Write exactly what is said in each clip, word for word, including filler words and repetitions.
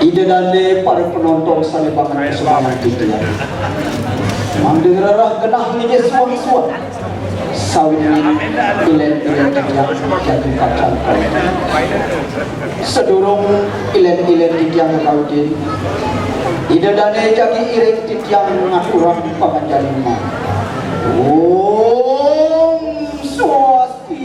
Ida dané para penonton sané banget kesumayan titiang. Mangda rereh genah linggih suang-suang. Sawitning ilén-ilén titiang jagi kacang. Sadurung ilén-ilén titiang kakautin, Ida dané jagi iring titiang ngaturang panganjali. Om Swastiastu.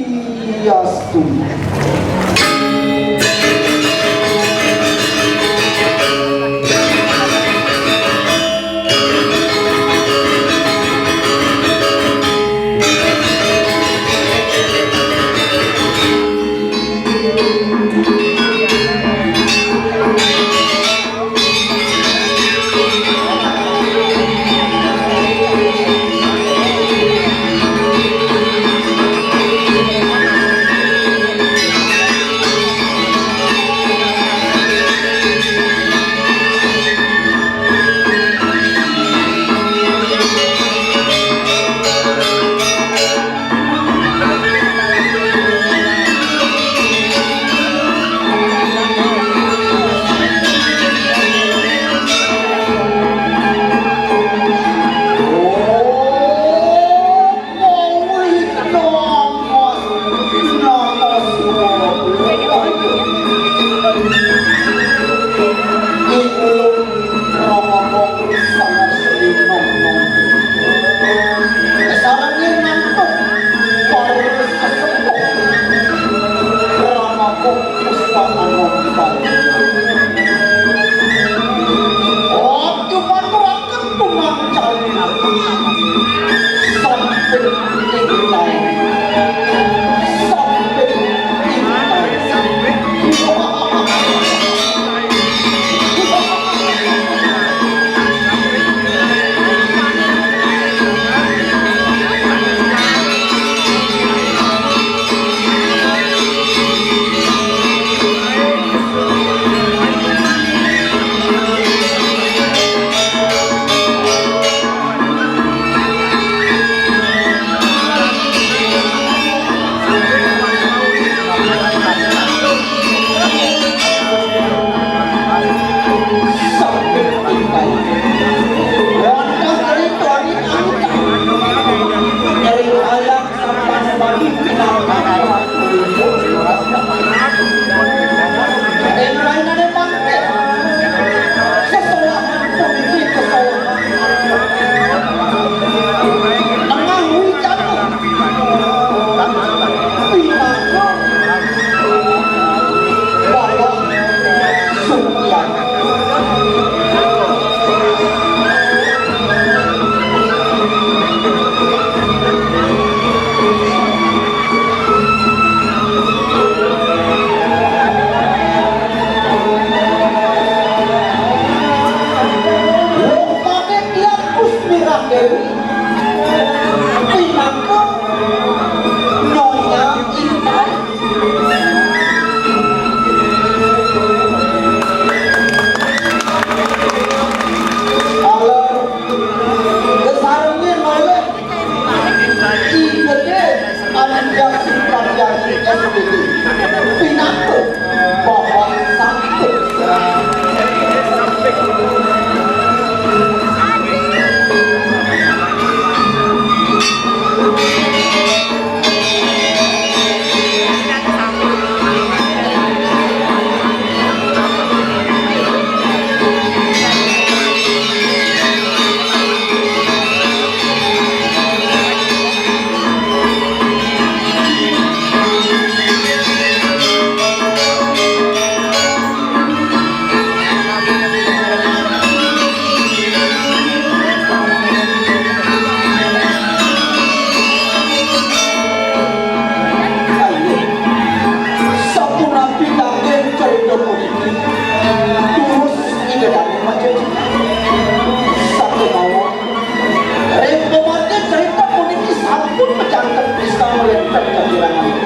Sarengin ngantuk para sesepuh Ramagung Puspa Anom Bali. Ojo maturaken tumang calon sampai ing lain. Sampai ing lain. Pinangka Nyonya Intan. Alor, kesarengin oleh I P D Anindya Sukaryani S P D. Pinangka Bapak Santun. Sapunapi kangge carita puniki, durus Ida Dane majanji. Sakenawa ring pamangke carita puniki sampun majanten pisan wenten kakirangan.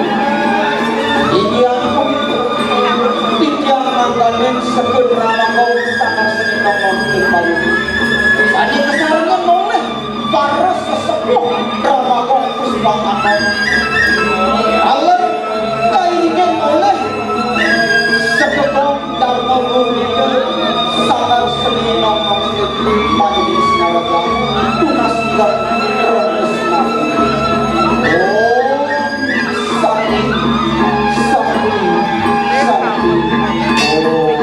Inggih punika, titiang mangdaning sekul Ramagung sané sami nonton ing Bali. Sané kasarengan oleh para sesepuh Ramagung Puspa Anom. Alem kainggih oleh seketul Tunas dan remes. Om Sakti, Sakti, Sakti. Om.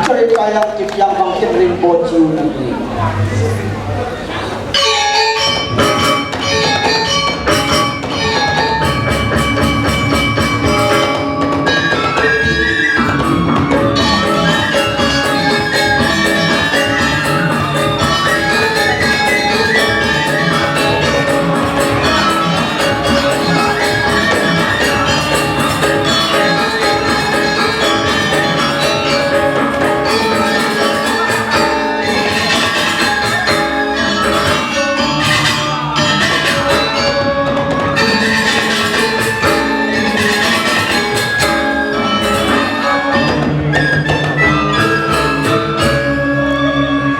Cerita yang yang bangkit ring Boju Negeri.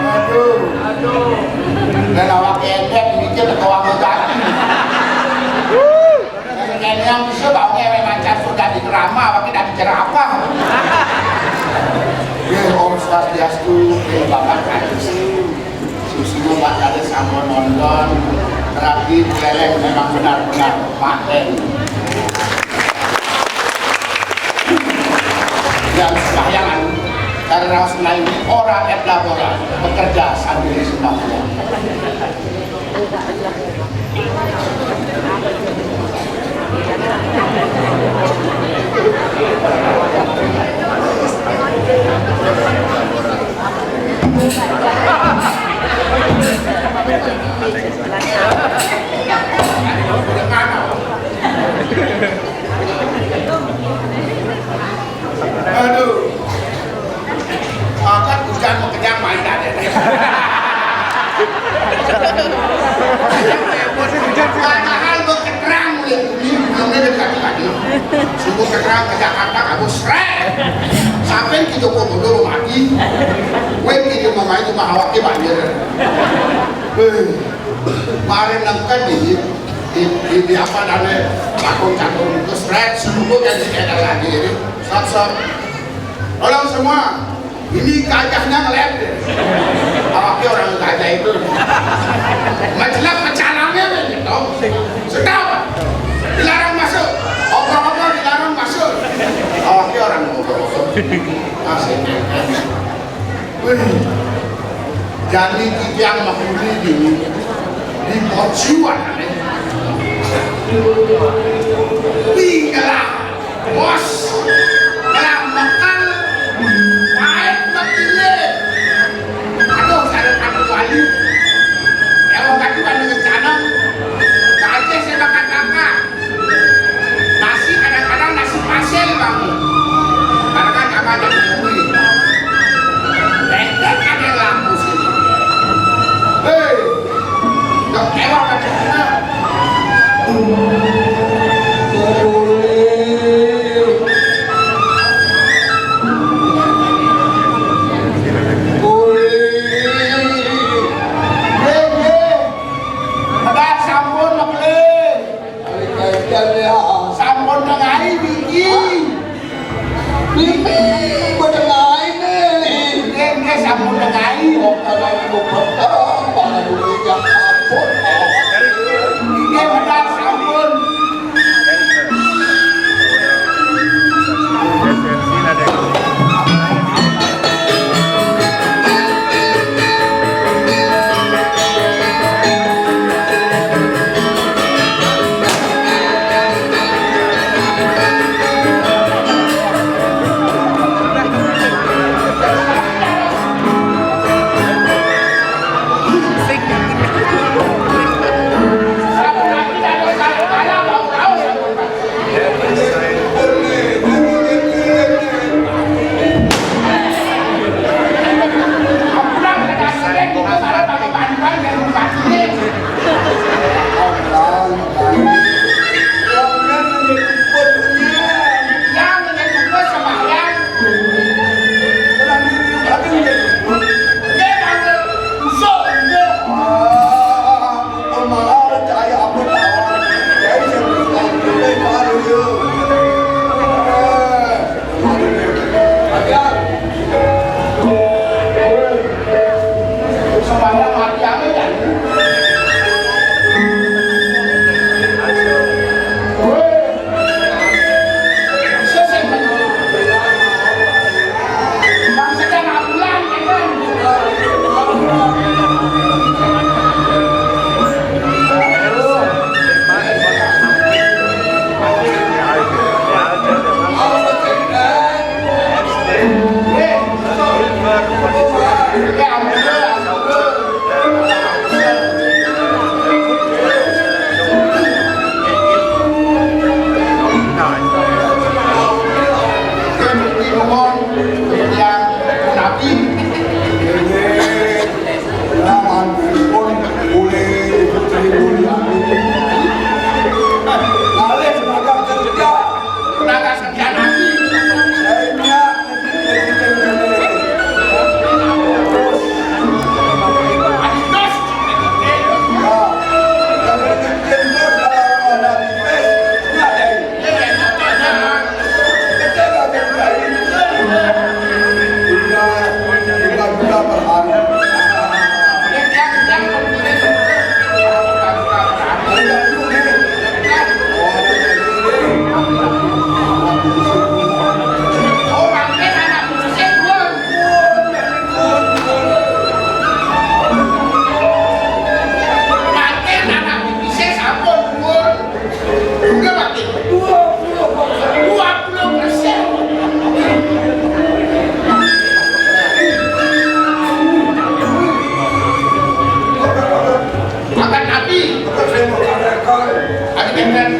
Aduh. Dan awak endek mikir ke awak mau ganti. Yang bisa bau ngewe mancar sudah di drama, awak tidak bicara apa. Ya, Om Swastiastu, ya, Bapak Kadis. Susunya Pak Kadis sampun nonton, berarti keleleng memang benar-benar paten. Yang sembahyang anu, karena raos lain ora et labora, bekerja sambil sembahyang. Aduh. Angkat hujan mau kenyang main ada. Padahal mau keterang, mulai bumi, belum ada kaki lagi. Sungguh keterang ke Jakarta, kamu srek. Sampai ke Joko Widodo mati. Gue kiri mau main cuma awaknya banjir. Hei, kemarin nangkat di, di, di, di apa namanya, cakung-cakung itu srek, sungguh kan tidak ada lagi ini. Sat, sat. Tolong semua, ini gajahnya ngelep. Awaknya orang gajah itu. Mencelak pecalangnya gitu. Sedap. Dilarang masuk. Obrol-obrol dilarang masuk. Awaknya orang obrol-obrol. Asik. Wih. Jani kijang mahuli di, di Bojuan. Wih, ngelah. Bos, ngelah mekal, pahit mekile. Aduh, saya takut wali. Ewang tadi kan dengan canang, gajah saya makan makan. Nasi kadang-kadang nasi pasir, Bang. Kadang-kadang ada yang beli. Pendek ada yang laku sini. Hei. Nggak mewah kan? Sampun tengahi niki. Niki boten ngahi niki. Nggih, nggih, sampun tengahi. Kok tengahi kok betul, Pak Guru, ya ampun. Nggih, benar, sampun. Angkat api. Ada benten.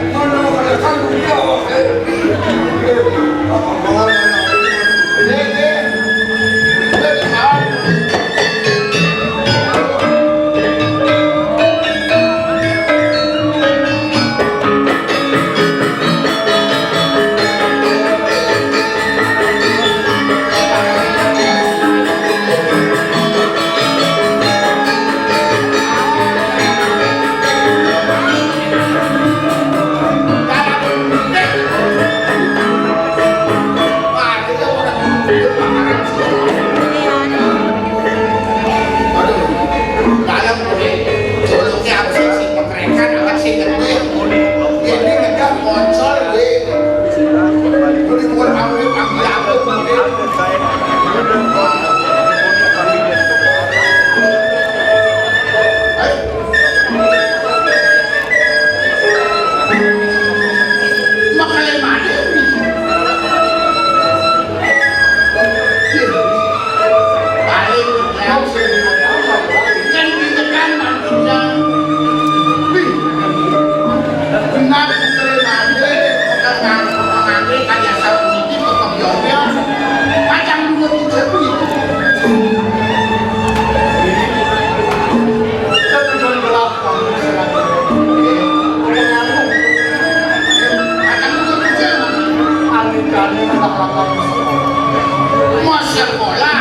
Masya Allah.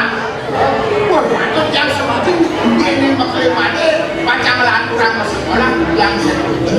Wah, patut yang semakin ini mengklaim ada pacang lahan kurang masya Allah yang setuju.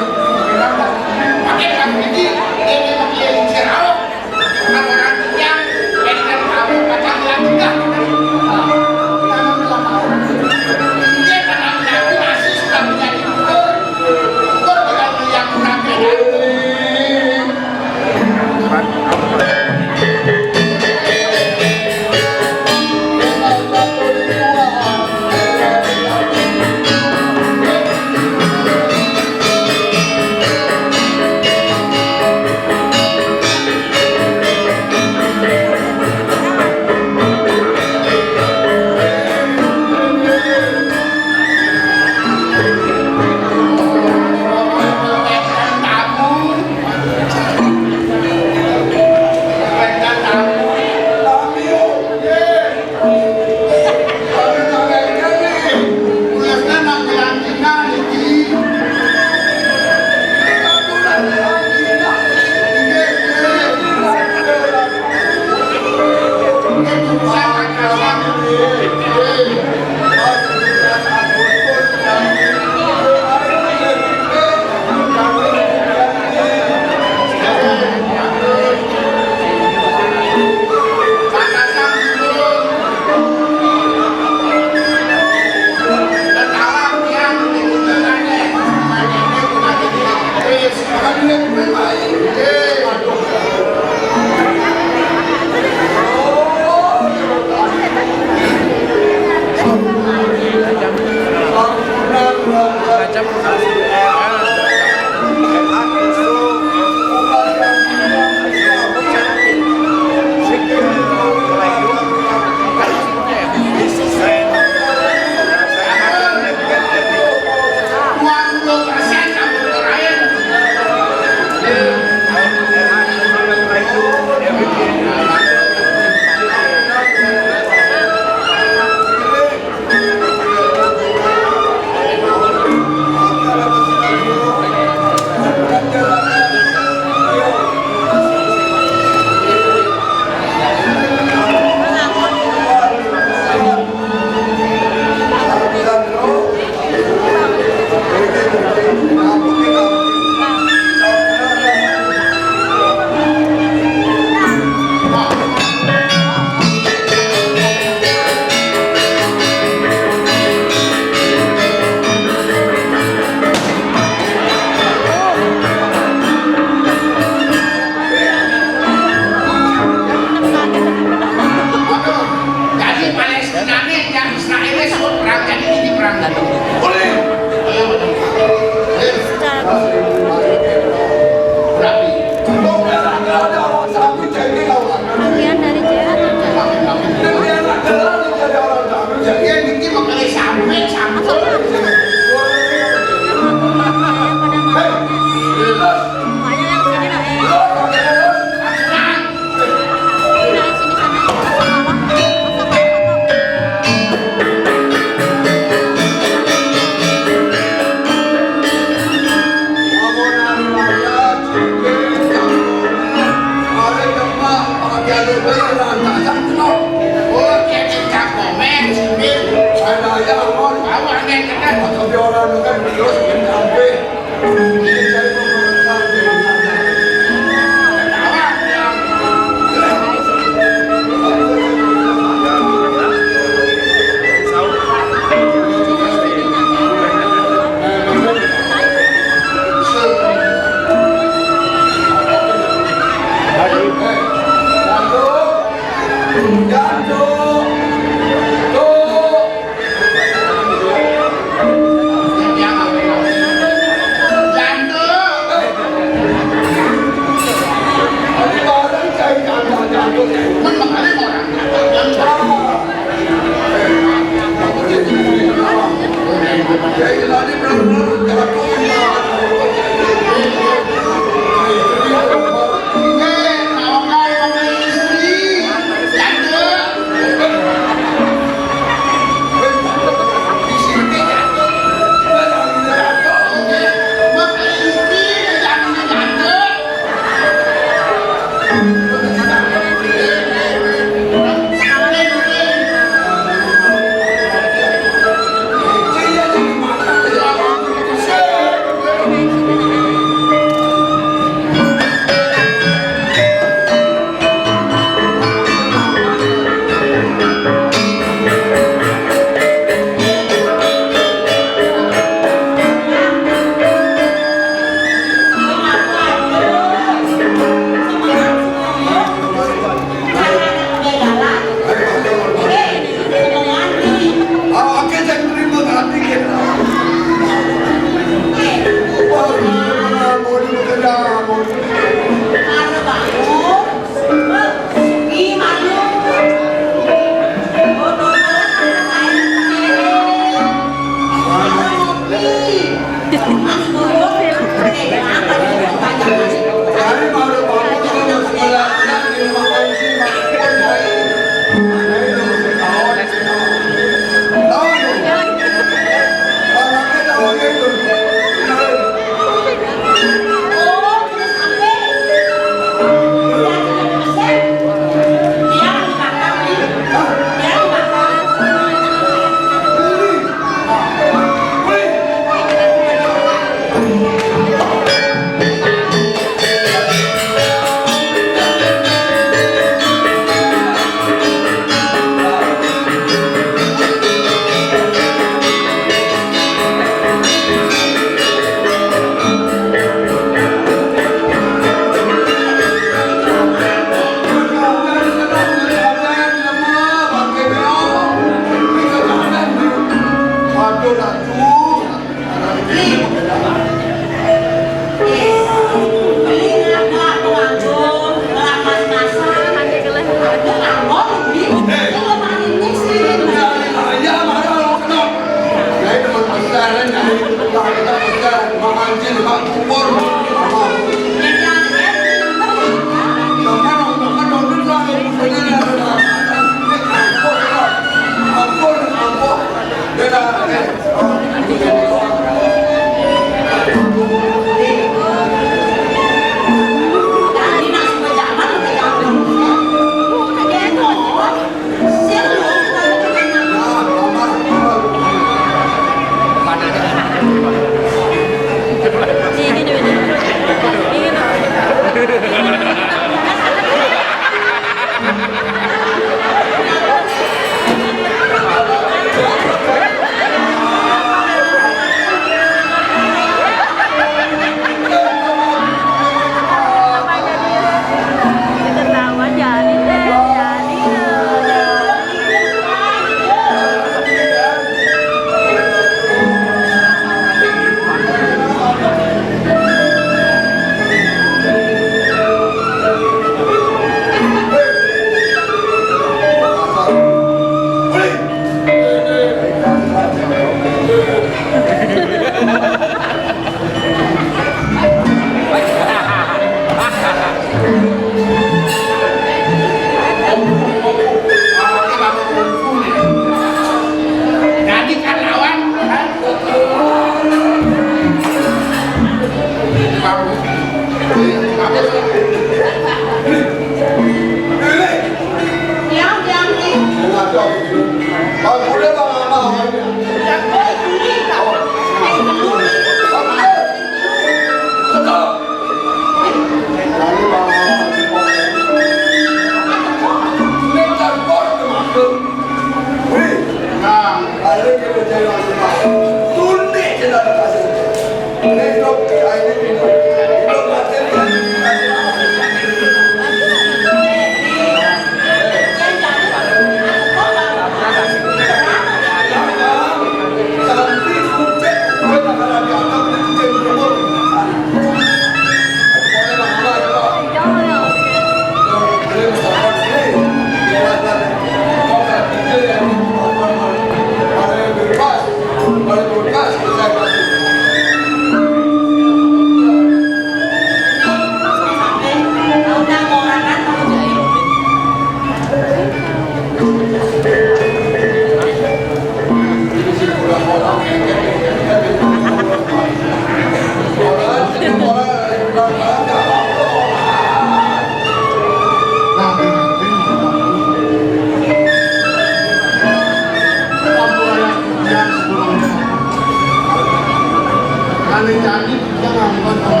Ane janji kita ngangkut sama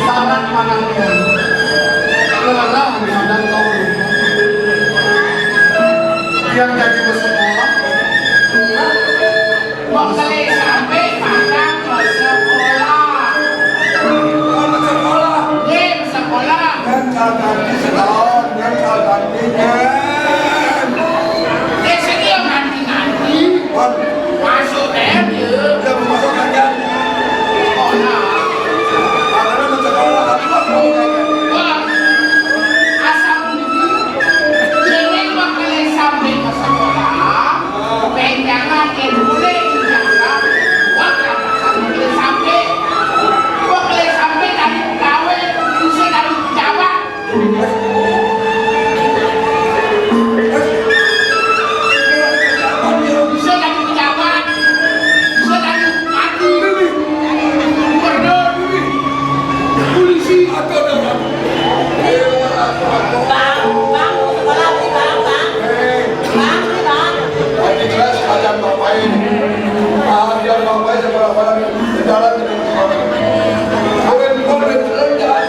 syarat manangnya. Lelah dengan kau. Yang jadi bersekolah. Bakal sampai pada bersekolah. Bersekolah. Ye, bersekolah. Yang kagak disekolah, yang kagak disekolah. Dia sini yang nanti-nanti. Masuk M Y. Dia mau masuk M Y. Oh, nah. Karena mencekolah, aku mau. Wah. Asal ini, ini bakal sampai ke sekolah. Benjangan ilmune dijaga, wah, katakan bakal sampai. Bakal sampai dari pegawai, bisa dari pejabat. Bisa dari pejabat, bisa dari bupati, gubernur, polisi, atau dalam. Bang, bang, sekolah nih, bang, bang. Bang, nih, bang. Lagi kelas ajan bapak ini. Ajan bapak ini sekolah-sekolah di jalan. Kawin, kawin, kawin, jalan.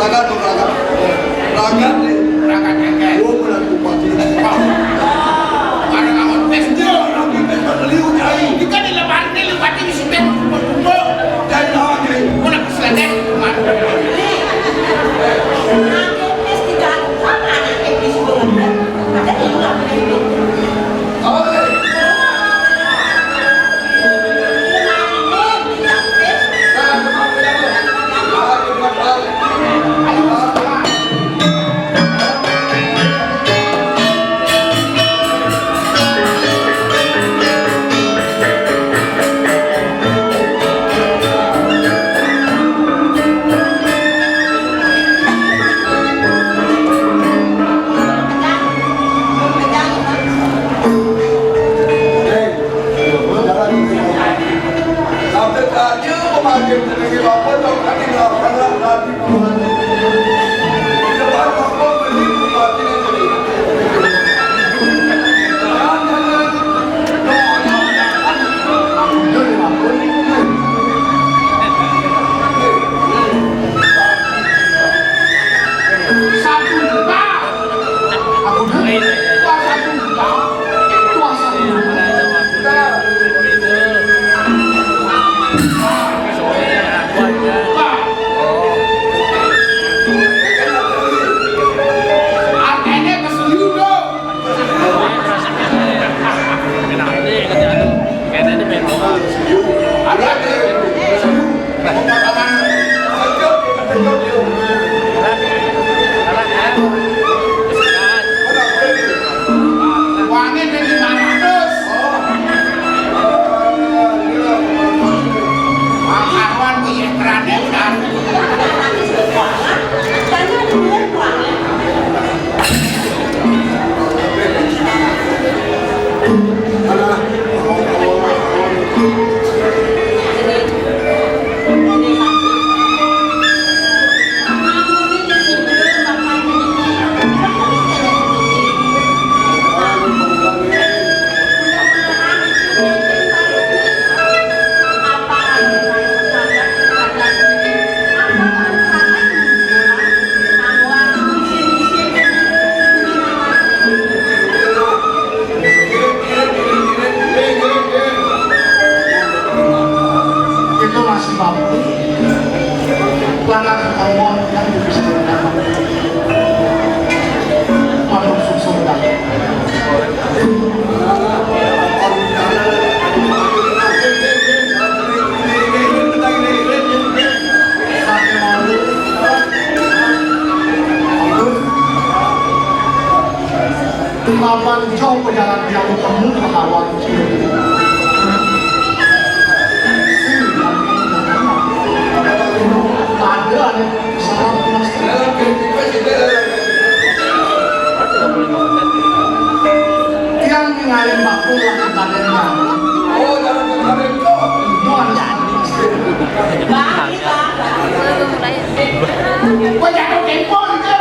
Ragat, ragat. Ragat nih. Ragat, ragat. Oh, bulan bupati. Wah. Barang amat pesta. Lagi pesta beliau, Cai. Ini kan di lebaran ini bupati di sini kumpul-kumpul. Cai, nah, Cai. Gua lagi seledek. Satu juta. Aku dulu. Wah, satu juta. Wah, satu juta. Artinya keseluruhan. Itu masih mampu. Lanang Allah yang bisa. Pondok susun. Lawan jauh pejalan jauh temu melawan ciri. Ada, ada. Tiang ningali bakul lagi kadén. Oh, jangan kemarin kok. Itu harus. Kok jatuh tempo gitu?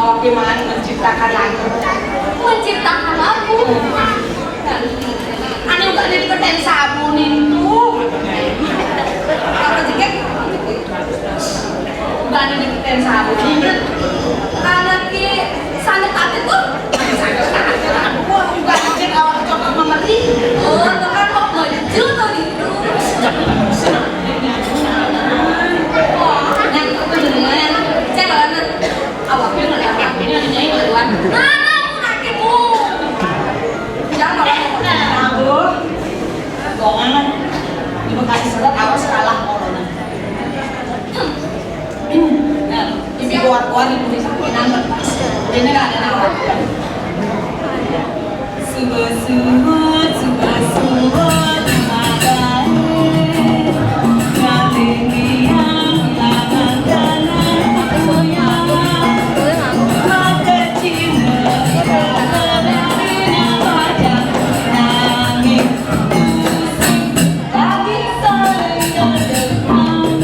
Oke, man, menciptakan lagu. Menciptakan lagu. Ane uga diketen sabun itu. Apa juga? Uga ane diketen sabun. Inget. Anak ki sanget ate tuh. Wah, uga anjir awak coba mengerti. Oh, tuh kan kok maju tuh itu. Nah, itu tuh dengan. Cek kalau awaknya nggak ada, ini lagi nyanyi duluan. Mana aku nanti bu? Jangan malah ngomong. Nah, bu. Gongan. Di Bekasi surat awas kalah corona. Nah, ini kuat-kuat di Bekasi. Ini nggak ada nama. Suwet-suwet, suwet-suwet, makai. Kaling yang tangan kanan, aku nyawa. Mata cinta, tak berani wajah, nangis. Bagi saya depan.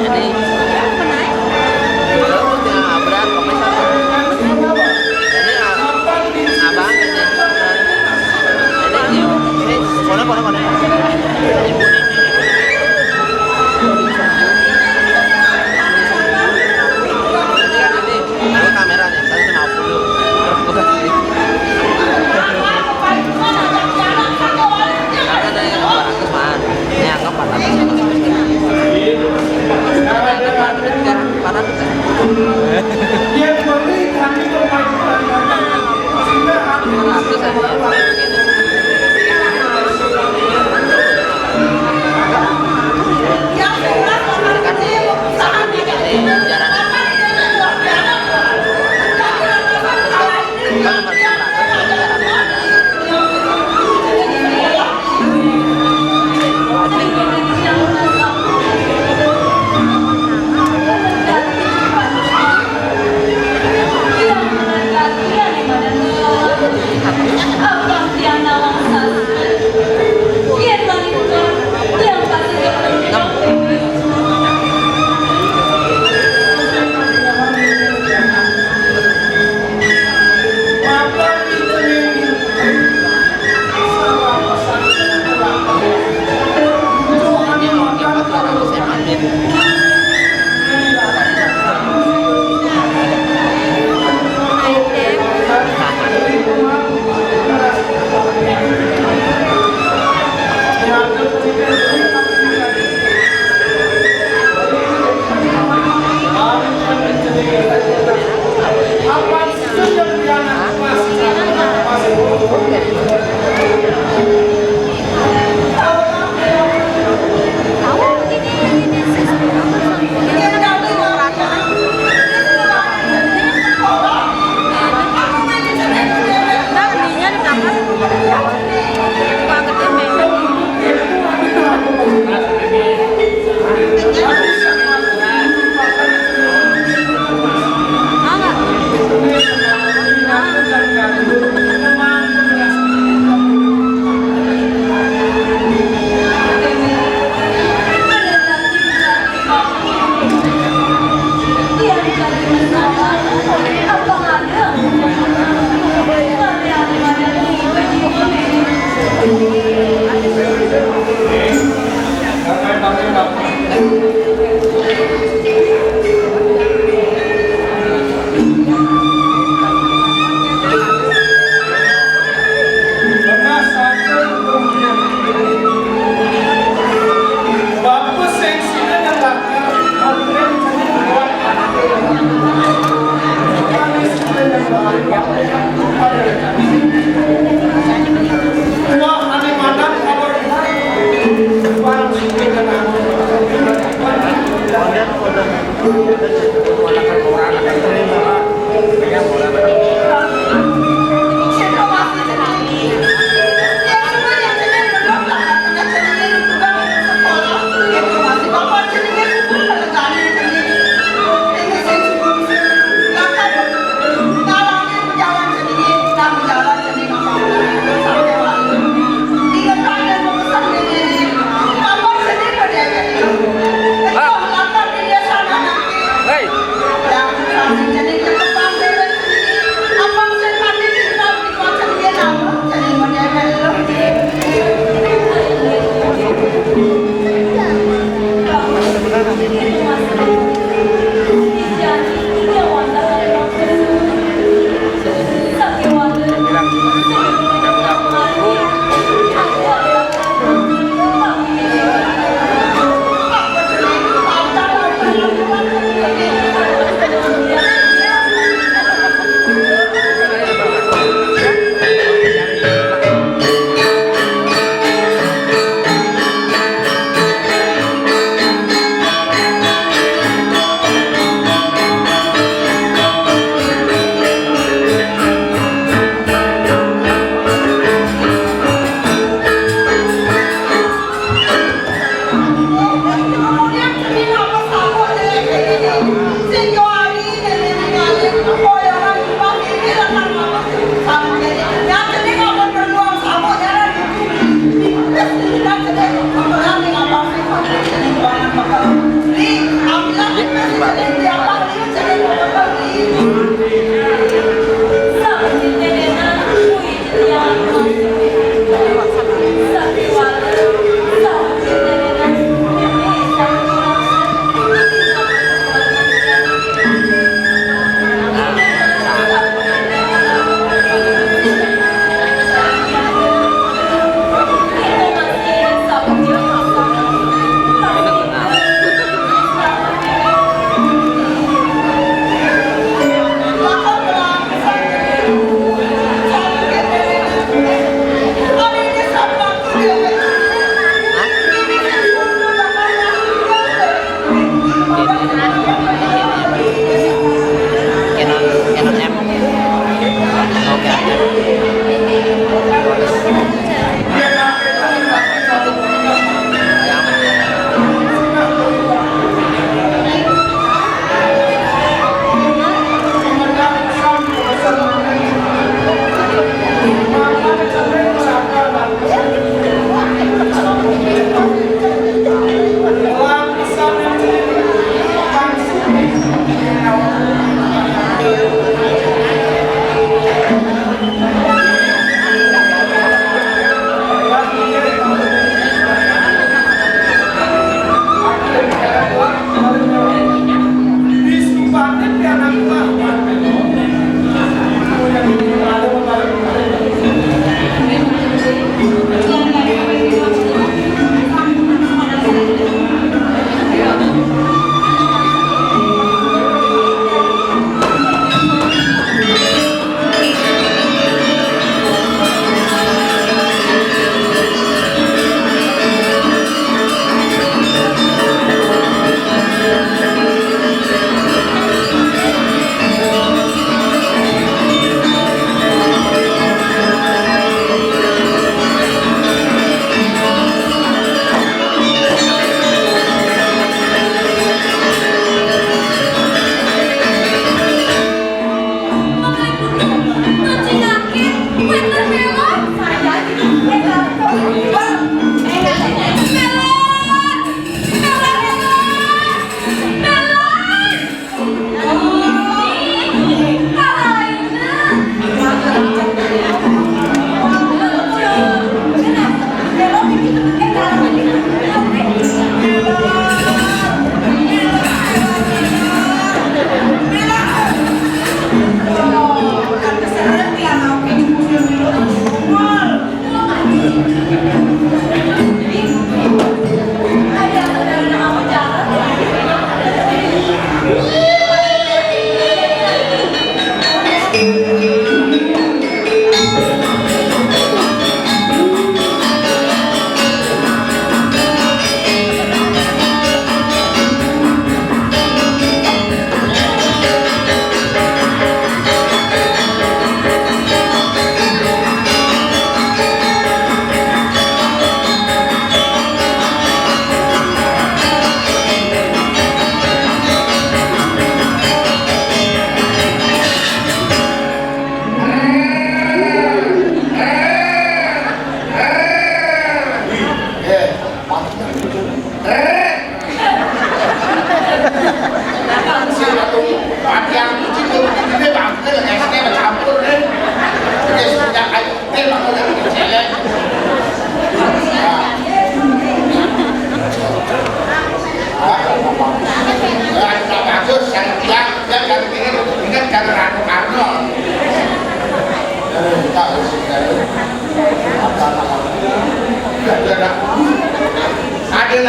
Jadi, ya, berat, pokoknya sama. Jadi, ah, abang ini. Ini, ini, ini, kono, kono, kono. Ibu ini. Ini kan ini, ini kamera nih, seratus lima puluh. Karena ada yang dua ratus, Man. Ini anggap empat ratus. Karena ada empat ratus, kan? Empat ratus, kan? Empat ratus aja.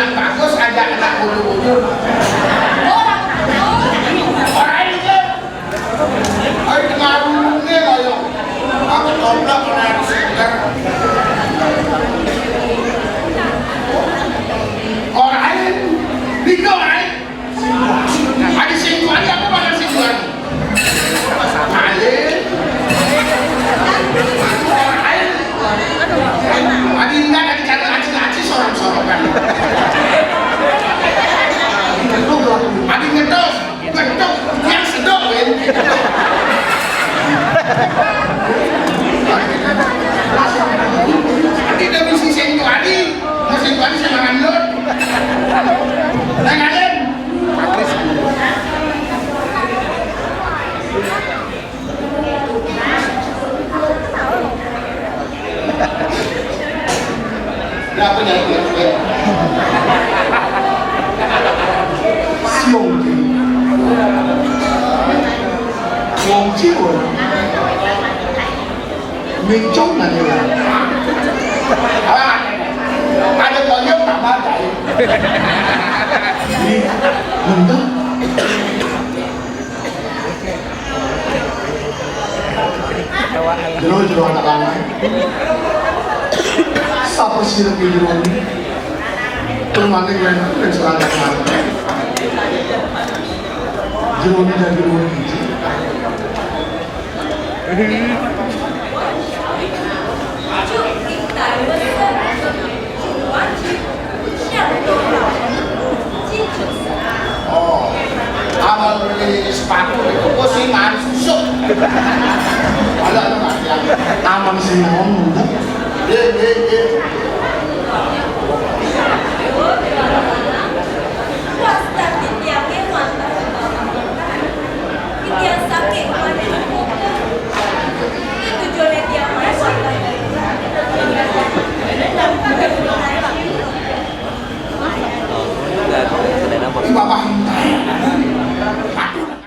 Bagus aja anak bujur-bujur. Ora iki. Ayo dengar ngene kaya aku goblok ora seger. Ora iki. Iki ora iki. Adi sing tuani apa mana sing tuani? Ayo. Ayo. Adi enggak, adi cari aci-aci sorong-sorongan. Adi ngedos, ngedos, yang sedok, Win. Adi udah misi sing tuani, mau sing tuani sama ngandut. Nah, kalian. Lah, apa nyari duit? Siung. Siung Ciwon. Mincong nanya. Ah, ada koyok tambah dari. Ini mentah. Jero, jero anak lanang. Sapa sira ki jero ni? Permane kowe ning serangkat mati. Jero ni dadi wong iki. Oh, amal beli sepatu itu kok sih ngan susuk. Alah, alah, alah. Amal sing ngomong. Nggih, nggih, nggih.